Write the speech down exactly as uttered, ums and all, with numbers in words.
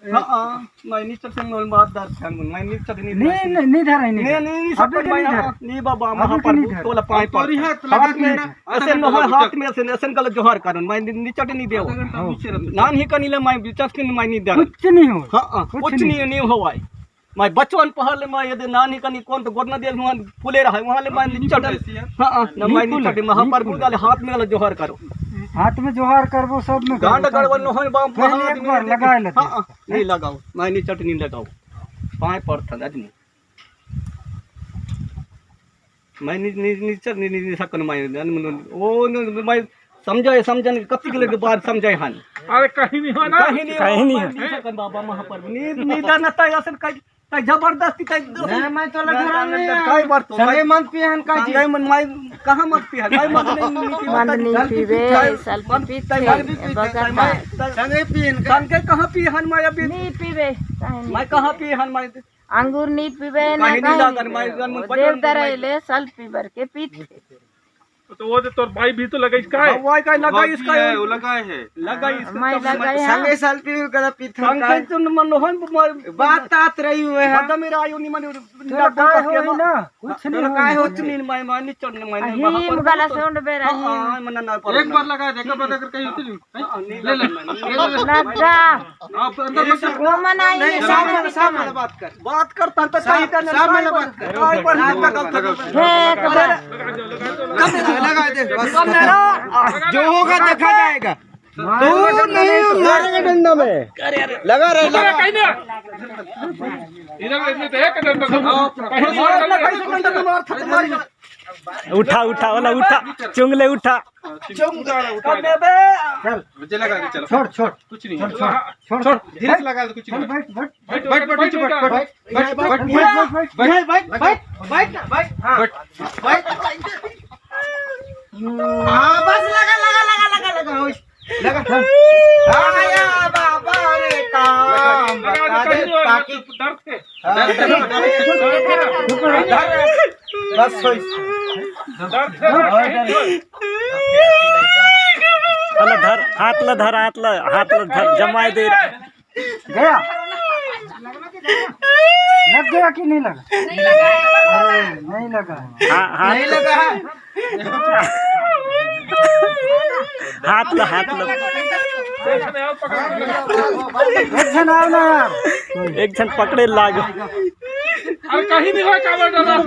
हाँ, हाँ, मैं निचट से मोर बात दर छन, मैं निचट नहीं नहीं, नहीं, नहीं धरा है, नहीं नहीं, धरा। नहीं, नहीं, अभी सब के मैं नहीं धरा। नहीं बाबा, अभी के महाप्रभु, नहीं धरा। तोला पाए अब तोरी पड़ता। हाथ लगा हाथ के में, ना, ऐसे ऐसे नोहर लगा, हाथ में ऐसे, ऐसे गलत जोहार करन, मैं नि-, निचट नहीं देव। आधा घंटा हाँ। पीछे रहते। नान ही कनी ले मैं बिचस के मैं नहीं देव। कुछ नहीं हो। हाँ, हाँ, कुछ कुछ नहीं। नहीं, नहीं होवाय। मैं बचवन पहर ले मैं यदि नान ही कनी कोन तो गोदना दे हुआ फूले रहा, वहाँ ले मैं नहीं निचट। फूले ऐसी है। हाँ, हाँ, ना नहीं मैं फूले, निचट, नहीं महाप्रभु फूले। गाले हाथ में गलत जोहार करो। हाथ में जोहार करबो सब में गांड करबो। गड़बड़ नोहन बाम पहले पहाड़ एक में बार देखे। लगा लेते हाँ, हैं। हाँ, नहीं लगाओ, मैं निचट नहीं लगाओ। पाए पड़थन आदमी। मैं नि-, नि-, निचट नि-, नि-, नि-, सकन मैं, अन-, मन-, ओ, न-, मैं समझाए, समझन के कत्ती के लगे बात समझाए हन। अरे, कहीं नहीं हो ना। कहीं नहीं कहीं हो, नहीं मैं हो। नहीं सकन बाबा महाप्रभु। नि-, नि-, डर न तय असन कहीं, कहीं जबरदस्ती कहीं दो। नहीं, मैं तो लग रहा नहीं यार। कई बार तो संगे मैं मत पिए हन का जी। संगे मन, मैं कहाँ मत पिए हन? मैं मत नहीं, नहीं, नहीं, मत नहीं नहीं पीबे, पीए। साल मत पीते, तय मत पीते, बगल तय में। मैं, तय संगे पिए हन का? संगे कहाँ पिए हन मैं अभी? नहीं पीबे, काहे नहीं मैं कहाँ पीबे? पिए हन मैं? अंगूर नहीं पीबे, ना काहे नहीं काहे लागन, नहीं मैं पीबे। जन वो बचन देवदार में आइले, साल पी भर के पीते। तो वो तो तोर भाई भी तो लगाइस का है? हाँ, वो का लगाइस का है, वो लगाए है। लगाइस मैं तो लगाए है। संगे साल पी कदा पीथन संगे का? तुम मन होन बात तात रही हुए है। बदम मेरा आयो नहीं मन तोरा ना बोल काय के होई ना? कुछ नहीं तोरा होई। काय होत नहीं, मैं, मैं नहीं चढ़ने, मैं नहीं अही वहाँ पर गला बोलता। से उंड बे रही। हाँ, हाँ, मन ना पर एक बार लगा दे, एक बार अगर कहीं होती नहीं। हाँ, नहीं ले, ले, लगा, मैं नहीं ले, ले, ले। लगा। लगा। आप अंदर मत जाओ। वो मन आई नहीं, नहीं, सामने, सामने सामने। बात कर। बात करता तो साहब, सही करने साहब, वाला मैंने बात कर। काय पर हाथ का गलत कर। हे, कब? कम लगा, लगा दे, बस। कम लगा। जो होगा देखा जाएगा। तू नहीं मारेगा डंडा में। लगा रे, लगा। इधर इसमें तो एक डंडा था। कहीं नहीं मार, मार, कहीं से डंडा तो मार, थक मार। उठा, उठा, वाला उठा, चुंगले उठा। चुंगले उठा। चल। मुझे लगा कि चलो। छोड़, छोड़। कुछ नहीं है। छोड़, छोड़, छोड़। धीरे से लगा दे, कुछ नहीं है। बैठ, बैठ। बैठ, बैठ, बैठ, नीचे बैठ, बैठ, बैठ, बैठ, बैठ, बैठ, बैठ, बैठ, बैठ, बैठ, बैठ, हाँ। बैठ। बैठ। हाँ, बस लगा, लगा, लगा, लगा, लगा, ओए, लगा। हाँ, या बाबा रे, काम बता दे, ताकि दर्द के। हाँ, दर्द के। बस, ओए। दर्द के। हाँ, दर्द। ला धर, हाथ ला धर, हाथ ला, हाथ ला धर, जमाए दे। गया? लग गया कि नहीं लगा? नहीं लगा। अरे, नहीं लगा। हाँ, हाँ। नहीं लगा है। हाथ ला, हाथ ला। एक झन आओ ना यार। एक झन पकड़े लाग। अरे, कहीं नहीं हुआ, क्या बोल रहा है?